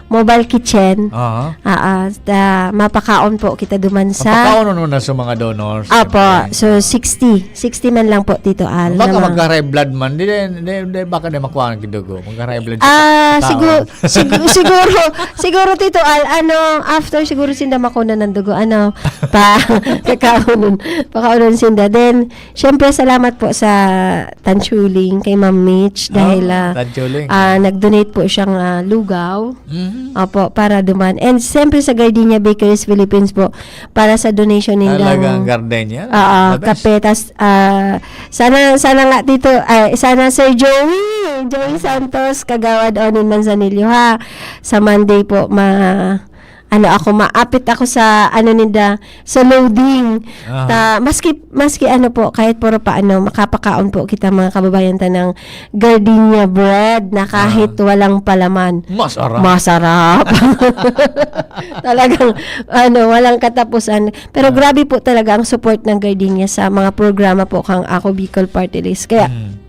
mobile kitchen. Aha. Ah, ah, ta-, mapakaon po kita duman sa Mapakaon na sa mga donors, Apo, siyempre. so sixty. Sixty man lang po, Tito Al, Baka na mga magka-high blood man. Di, di, di, di, baka di makuha ang dugo. Magka-high blood sa Ah, tao. sigu-, sigu-, siguro, siguro, Tito Al, ano, after siguro sinda makuna ng dugo, ano, pa, kakaunon, pakaunon sinda. Then, syempre, salamat po sa Tanchuling, kay Ma'am Mitch, dahil, Oh, ah, Tanchuling. ah, nag-donate po siyang, ah, lugaw. Mhm. Opo, para duman. And siyempre sa Gardenia Bakeries Philippines po, para sa donation nindang Talagang gardenia. Oo, The best. kape. Tas, ah, sana, sana nga, Tito, ay, sana, Sir Joey, Joey Santos, Kagawad Onin Manzanillo, ha. Sa Monday po, ma-, ano ako, maapit ako sa, ano, ninda, sa loading. Aha. Ta, maski, maski ano po, kahit puro pa ano, makapakaon po kita, mga kababayan ta, ng gardenia bread na kahit Ah. walang palaman. Masarap. Masarap. Talagang, ano, walang katapusan. Pero Ah. grabe po talaga ang support ng gardenia sa mga programa po kang Ako Bicol Party List. Kaya, Mm.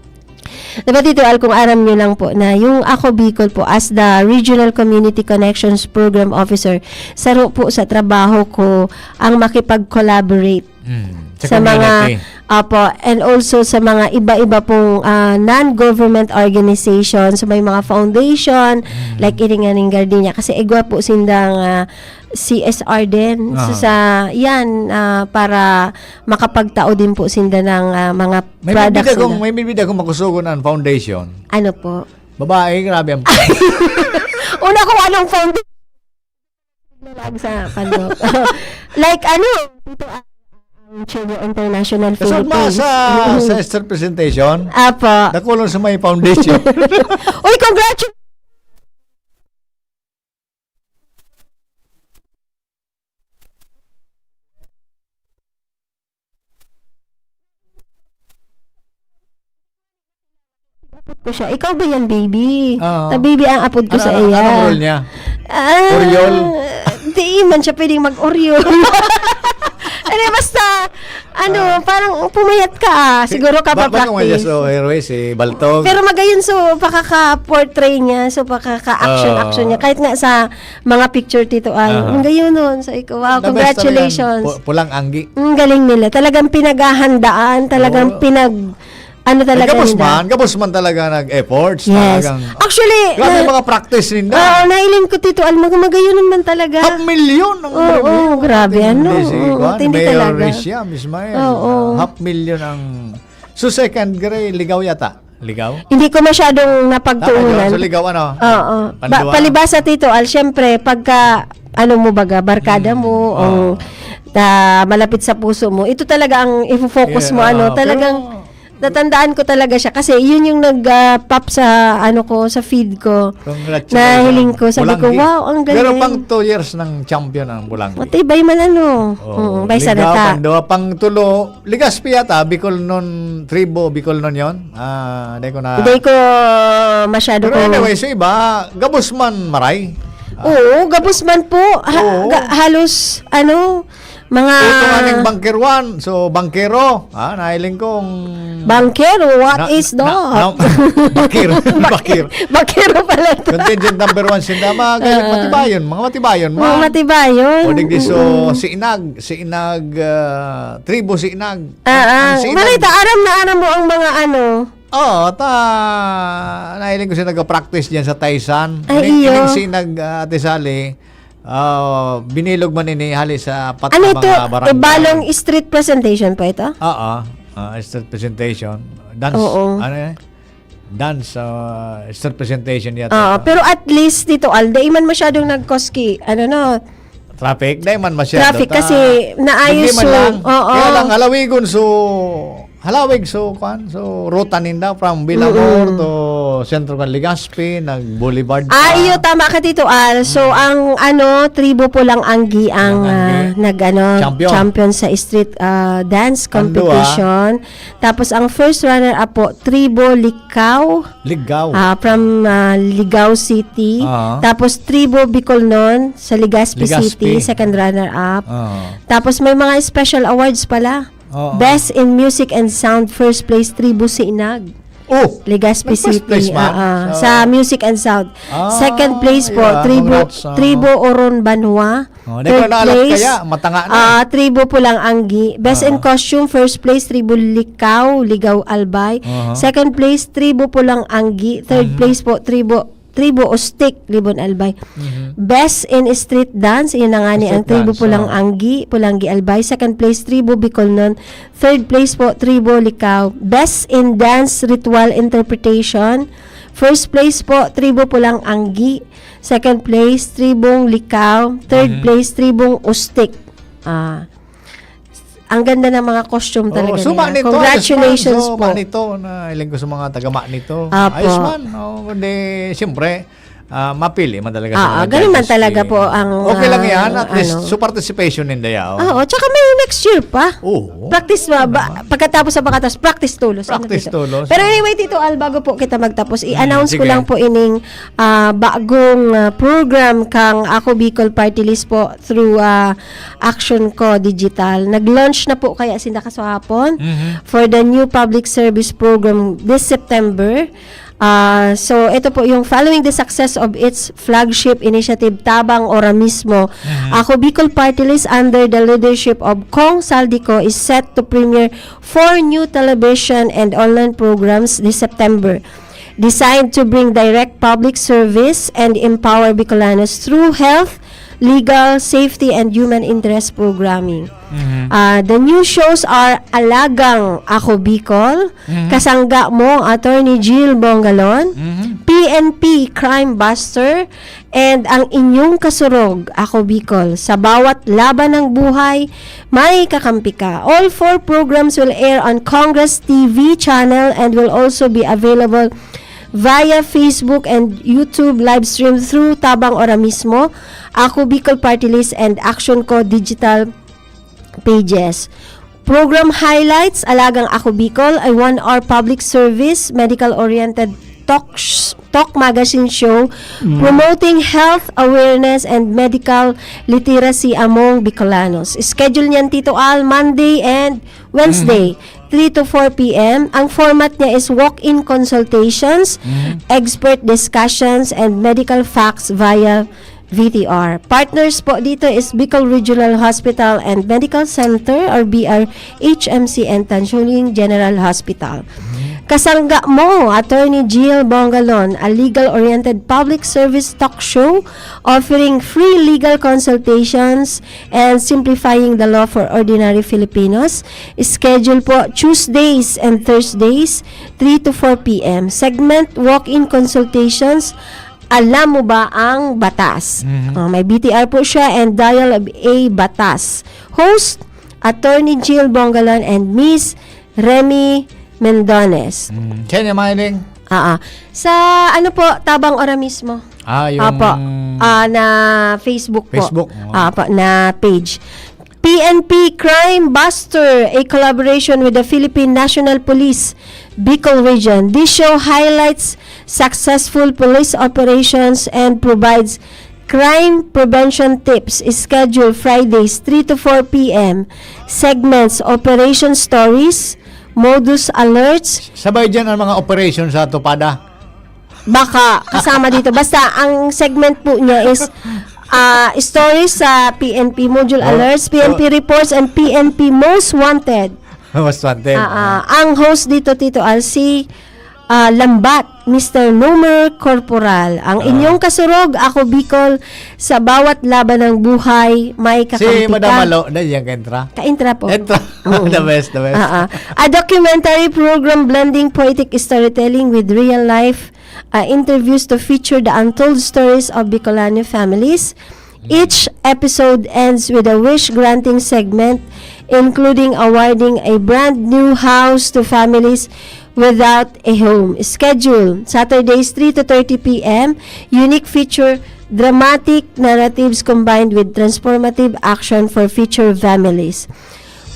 Diba, Tito Al, kung aram nyo lang po na yung Ako Bicol po, as the Regional Community Connections Program Officer, saro po sa trabaho ko ang makipag-collaborate Mm. Sa sa mga, community. Opo, and also sa mga iba-iba pong, ah, non-government organizations, may mga foundation, Mm. like ini nga ning Gardenia, kasi igwa po sindang, ah, C S R din. So, Aha. sa, yan, ah, para makapagtao din po sinda ng, ah, mga May products bibida kong, nila. may bibida kong makusugon ang foundation. Ano po? Babae, grabe ang Una kung anong foundation. Lalag sa kando. Like, ano? Dito, ah, ang Chile International Kasama Philippines. sa, Mm. sa Esther presentation, Apo. Dakulon sa may foundation. Uy, congratulations! Apod ko siya. Ikaw ba yan, baby? Oo. Ta baby ang apod ko Ano, sa ano, iya. anong role niya? Ah, Oriol? Di man siya pwedeng mag-Oriol. Ano, basta, ano, parang pumayat ka, ah. Siguro ka Ba-, ba kung pa-practice. Yes, oh, Airways, si Baltog. Pero magayon, so, pakaka-portray niya, so, pakaka-action-action niya. Ah. Kahit nga sa mga picture, Tito Al. Aha. Ang gayon nun. So, ikaw, wow, The best talaga. Congratulations. Pu-, pulang anggi. Ang galing nila. Talagang pinaghahandaan, talagang Oo. pinag-, ano Ay, talaga gabos nila. man, gabos man talaga nag-efforts. Yes. Talagang Actually, grabe na-, mga practice ninda. Oo, nailing ko, Tito Al, mag-, magayon man talaga. Half million ang Oo, premium. grabe, Hindi ano? si Oo, kuwan, tindi Mayor talaga. Rhys Yam, Ismael. Oo. Ah, half million ang, so second grade, Ligaw yata. Ligaw? Hindi ko masyadong Tama yun? napagtuunan. So, Ligaw, ano? Oo. Ba-, Pandua? palibasa, Tito Al, syempre, pagka, ano mo baga, barkada Hmm, mo, oo. o, ah, malapit sa puso mo, ito talaga ang ifo-focus Yeah, mo, ano, oo. talagang Pero natandaan ko talaga siya kasi yun yung nag, ah, pop sa, ano ko, sa feed ko. Congratulations. Nahiling ko. Sabi ko, Bulanggi. "Wow, ang Pero galing." pang two years ng champion ang Bulanggi. Matibay man, ano. Oo. Mm, may Ligaw, salita. Pandua, pang tulo. Legazpi yata, Bicol nun, tribo, Bicol nun yun. Ah, di ko na Hindi ko masyado Pero kung anyway, sa iba, gabos man maray. Ah. Oo, gabos man po. Ha-, Oo. ga-, halos, ano, mga Ito nga ning bankeruan. So, bankero. Ah, nahiling kong Bankero, what na-, is na-, that? na-, bakir. Bakir. Bakero pala to. Contingent number one, sinda. Mga ganyan, Ah. matibayon. Mga matibayon, Mga man. matibayon. O, digdi, so, Mm. si Inag, si Inag, ah, tribo si Inag. Ah, Ang, ang ah. si Inag Malay ta, aram na aram mo ang mga ano. Oo, ta, nahiling ko siya nagpa-practice diyan sa Taysan. Ay, Ining, iyo. ining si Inag, ah, Ate Sally, ah, binilog man ini hali sa apat Ano na ito? mga barangay. Ibalong street presentation po ito? Oo. Ah, street presentation. Dance, Oo. ano yan? Dance, ah, street presentation yata Oo, ito. pero at least dito, Al, di man masyadong nagkoski, ano no, Traffic? Di man masyado. Traffic Ta-, kasi naayos hindi man so, lang. oo. Kaya lang, halawigon so, halawig so, kwan, so, ruta ninda from Villamor Mm. to Centro kan Legazpi, nag-boulevard Ah, pa. iyo, tama ka, Tito Al. So, Mm. ang, ano, tribo Pulang Anggi ang, Pulang Anggi. ah, nag-, ano, Champion. champion sa street, ah, dance Ang duwa. competition. Tapos, ang first runner-up po, tribo Licao. Ligao. Ah, from, ah, Ligao City. Ah. Tapos, tribo Bicolnon sa Legazpi Legazpi. City, second runner-up. Ah. Tapos, may mga special awards pala. Oo. Best in Music and Sound, first place, Tribo Sinag. Oh! Legazpi Nag-first City, place man? ah, ah, Sa sa Music and Sound. Ah, Second place po, yeah, Tribo, congrats, ah. Tribo Oron Banwa. Oh, di Third ko naalat place, kaya, matanga na eh. ah, Tribo Pulang Anggi. Best in Ah. Costume, first place, Tribo Licao, Ligao Albay. Aha. Second place, Tribo Pulang Anggi. Third Mhm. place po, Tribo, Tribo Ustik, Libon Albay. Mhm. Best in Street Dance, yun na nga ni Street ang Tribo dance, Pulang oh. Anggi, Pulanggi Albay. Second place, Tribo Bicolnon. Third place po, Tribo Licao. Best in Dance Ritual Interpretation. First place po, Tribo Pulang Anggi. Second place, Tribong Licao. Third Mhm. place, Tribong Ustik. Ah, ang ganda ng mga costume Oo, talaga suma nila. nito, Congratulations ayos man. So, po. Manito, na iling ko sa mga taga Manito. Apo. Ayos man. Oh, kundi, siyempre, ah, mapili man talaga sa Ah, mga ganun man judges talaga eh. po ang, Okay lang ah, yan. At least, ano. so participation in the, ah, Oo, tsaka may next year pa. Oo. Practice, ah, ba, Oo naman. pagkatapos sa pagkatapos, practice tulos. Ano Practice dito? tulos. Pero anyway, Tito Al, bago po kita magtapos, Mm, i-announce ko sige. lang po ining, ah, bagong, ah, program kang Ako Bicol Party List po through, ah, Action Co Digital. Nag-launch na po kaya sinda kaswahapon Mhm. for the new public service program this September. Ah, so, ito po yung following the success of its flagship initiative, Tabang Ora Mismo. Mhm. Ako Bicol Party List under the leadership of Cong Saldico is set to premiere four new television and online programs this September, designed to bring direct public service and empower Bicolanos through health, legal, safety, and human interest programming. Mhm. Ah, the new shows are Alagang Ako Bicol, Mhm. kasangga mo, Attorney Jill Bongalon, Mhm. P N P Crime Buster, and ang inyong kasurog, Ako Bicol. Sa bawat laban ng buhay, may kakampi ka. All four programs will air on Congress T V channel and will also be available via Facebook and YouTube live stream through Tabang Ora Mismo, Ako Bicol Party List, and Action Co Digital pages. Program highlights, Alagang Ako Bicol, a one-hour public service, medical-oriented Talk, sh- Talk Magazine Show, promoting health awareness and medical literacy among Bicolanos. Schedule niyan, Tito Al, Monday and Wednesday, three to four p m. Ang format niya is walk-in consultations, expert discussions, and medical facts via V T R. Partners po dito is Bicol Regional Hospital and Medical Center or B R H M C and Tan Soo Ling General Hospital. Kasangga mo, Attorney Jill Bongalon, a legal-oriented public service talk show offering free legal consultations and simplifying the law for ordinary Filipinos. Schedule po Tuesdays and Thursdays, three to four p m. Segment, walk-in consultations, Alam Mo Ba ang Batas? Mhm. Oh, may B T R po siya and Dial of A Batas. Host, Attorney Jill Bongalon and Miss Remy Mendones. Mm. Siya niya, Mahiling? Ah, ah. Sa ano po, Tabang Ora mismo? Ah, yung Apo. Ah, na Facebook po. Facebook, oo. Apo, na page. P N P Crime Buster, a collaboration with the Philippine National Police, Bicol Region. This show highlights successful police operations and provides crime prevention tips. Schedule Fridays, three to four p m. Segments, operation stories, modus alerts, Sabay dyan ang mga operation sa Tupada. Baka kasama dito. Basta ang segment po niya is ah, stories sa P N P, module Oh, alerts, P N P oh. reports, and P N P most wanted. Mas wanted. Ah, ah, ang host dito, Tito Al, si ah, Lambat, Mister Nomer Corporal. Ang Ah. inyong kasurog, Ako Bicol, sa bawat laban ng buhay, may Si kakampi Madam ka. Malo, na yan, ka-entra? Ka-entra po. Entra. Oo. The best, the best. Ah, ah. A documentary program blending poetic storytelling with real life uh, interviews to feature the untold stories of Bicolano families. Each episode ends with a wish-granting segment, including awarding a brand new house to families without a home. Schedule, Saturdays, three to thirty p m. Unique feature, dramatic narratives combined with transformative action for future families.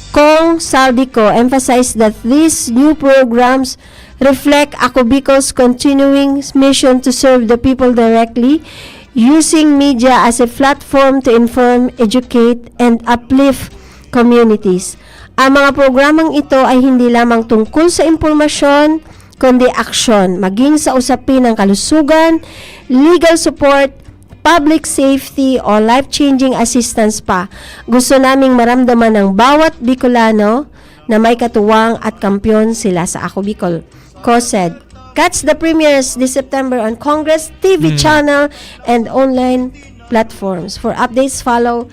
Cong Saldico emphasized that these new programs reflect Ako Bicol's continuing mission to serve the people directly, using media as a platform to inform, educate, and uplift communities. Ang mga programang ito ay hindi lamang tungkol sa impormasyon, kundi aksyon, maging sa usapin ng kalusugan, legal support, public safety, o life-changing assistance pa. Gusto naming maramdaman ng bawat Bicolano na may katuwang at kampiyon sila sa Ako Bicol. COSED. Catch the premieres this September on Congress T V Hmm. channel and online platforms. For updates, follow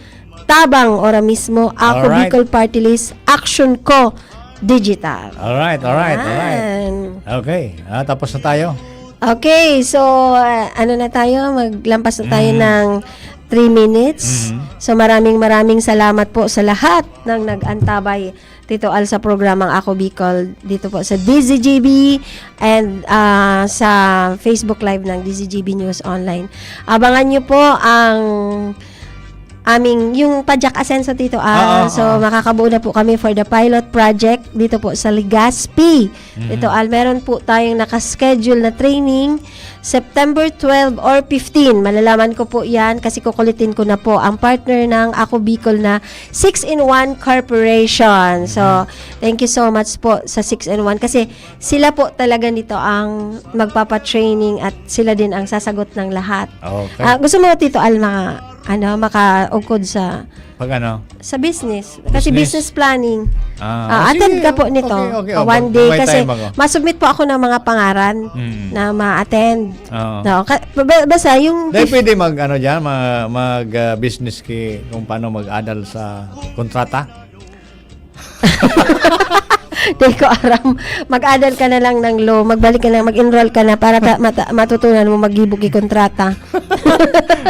Tabang Ora Mismo, Ako Alright. Bicol Party List, Action Co Digital. Alright, alright, alright. Yan. Okay, ah, tapos na tayo. Okay, so uh, ano na tayo? Maglampas na tayo Mm. ng three minutes. Mhm. So maraming maraming salamat po sa lahat ng nag-antabay, Tito Al, sa programang Ako Bicol dito po sa D Z G B and ah, sa Facebook Live ng D Z G B News Online. Abangan niyo po ang aming, yung Pajak Asenso, Tito Al. Oo, So oo. makakabuo na po kami for the pilot project dito po sa Legazpi. Mhm. Tito Al, meron po tayong nakaschedule na training September twelve or fifteen. Malalaman ko po yan kasi kukulitin ko na po ang partner ng Ako Bicol na six-in-one Corporation. So, Mhm. thank you so much po sa six-in-one kasi sila po talaga nito ang magpapatraining at sila din ang sasagot ng lahat. Okay. Ah, gusto mo, Tito Al, maka, ano, makaugkod sa Pag ano? sa business? Kasi Business. Business planning. Ah, Ah, ah, attend sige. ka po nito. Okay, okay. Ah, Oh, one mag- day may kasi time ako. masubmit po ako ng mga pangaran Mm. na ma-attend. Oo. No, ka, ba- basta yung Dahil pwede mag, ano dyan, mag, mag ah, business ki, kung paano mag-adal sa kontrata. Di ko aram. Mag-adal ka na lang ng law. Magbalik ka na, mag-enroll ka na para ta, mata, matutunan mo maggibo ki kontrata.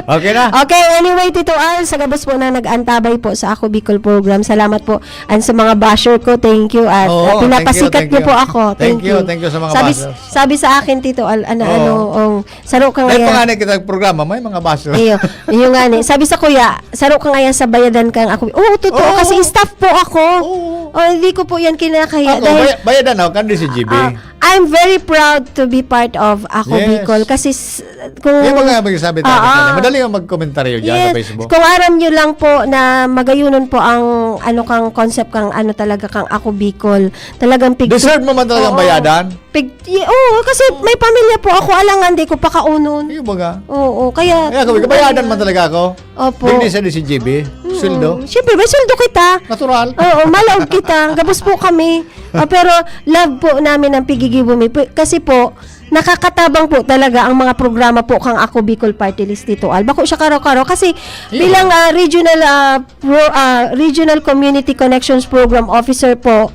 Okay na? Okay, anyway, Tito Al, sa gabos po na nag-antabay po sa Ako Bicol program, salamat po. And sa mga basher ko, thank you. At Oo, uh, pinapasikat thank you, niyo po thank you. ako. Thank you, thank you sa mga sabi, bashers. Sabi sa akin, Tito Al, ano, Oo. ano, oh, saro ka Dahil ngayon. pa nga na kita programa, may mga basher. Iyo, yung nga ni. Sabi sa kuya, saro ka ngayon sa bayadan kang ako. Oo, totoo, Oo. kasi staff po ako. Oo. Oh, hindi ko po yan kinakaya. Ako, dahil, bay- bayadan ako, kan D Z G B. Ah, I'm very proud to be part of Ako Yes. Bicol kasi s- kung Yung mga magsasabi tayo Ah, kanina, ah. madali ang mag-commentary dyan sa Yes. Facebook. Kung aram nyo lang po na magayunon po ang ano kang concept kang ano talaga kang Ako Bicol. Talagang pig- Deserve mo man talagang Oo. bayadan? Pig- y- oo, kasi may pamilya po ako, alangan di ko pakaunon. Yung baga. Oo, kaya Kaya kung bayadan man talaga ako. Opo. Hindi siya ni si G B. Sweldo. Siyempre, may sweldo kita. Natural. Oo, malaog kita. Gabos po kami. Ah, pero love po namin ang pigigibo mi. P- Kasi po, nakakatabang po talaga ang mga programa po kang Ako Bicol Party List, Tito Al. Bako siya karo-karo. Kasi bilang ah, regional ah, pro- ah, regional community connections program officer po,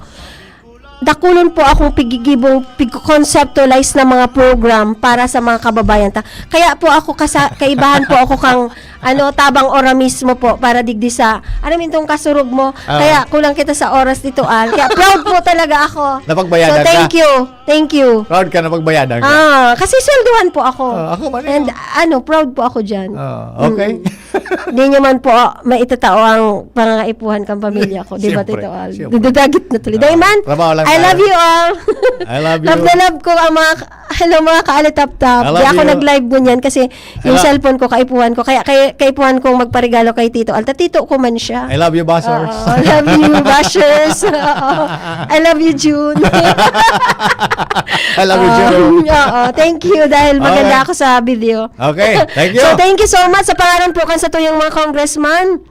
dakulon po akong pigigibong pig-conceptualize ng mga program para sa mga kababayan ta. Kaya po ako kasa kaibahan po ako kang ano tabang ora mismo po para digdi sa ano mintong kasurog mo. Ah. Kaya kulang kita sa oras, Tito Al. Kaya proud po talaga ako. Napagbayadan So thank ka? you. Thank you. Proud ka na pagbayadan ka. Ah, kasi swelduhan po ako. Ah, ako man eh. And ano, proud po ako diyan. Ah, okay. Hindi nyo man po maitatao ang pangangaipuhan kang pamilya ko. Di ba, Siyempre, Tito Al? siyempre. Dudagit na tuloy. Ah, Dahil man, trabaho lang I tayo. love you all. I love you. Love na love ko ang mga, hello mga kaalitap-tap. I love Di ako you. nag-live ngunyan kasi yung Hello. Cellphone ko, kaipuhan ko. Kaya kay, kaipuhan kong magparegalo kay Tito Al. Tatito ko man siya. I love you, bashers. Oo, I love you, bashers. Oo. I love you, June. I love you, June. Um, oo. Thank you dahil maganda Okay. ako sa video. Okay, thank you. So, thank you so much sa pangalan po kan sa tuyong mga congressman.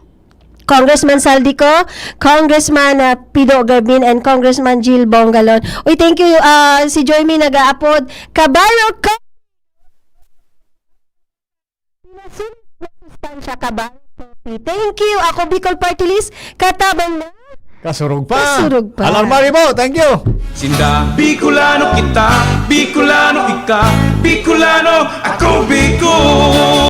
Congressman Saldico, Congressman ah, Pido Garbin, and Congressman Jill Bongalon. Uy, thank you. Ah, si Joy May nag-aapod. Kabayo ka! Pinasin na sustansya, Kabayo Coffee. Thank you. Ako, Bicol Party List, katabang na. Kasurog pa. Kasurog pa. Alarmaribo, thank you. Sinda Bicolano kita, Bicolano ika, Bicolano ako, Bicol.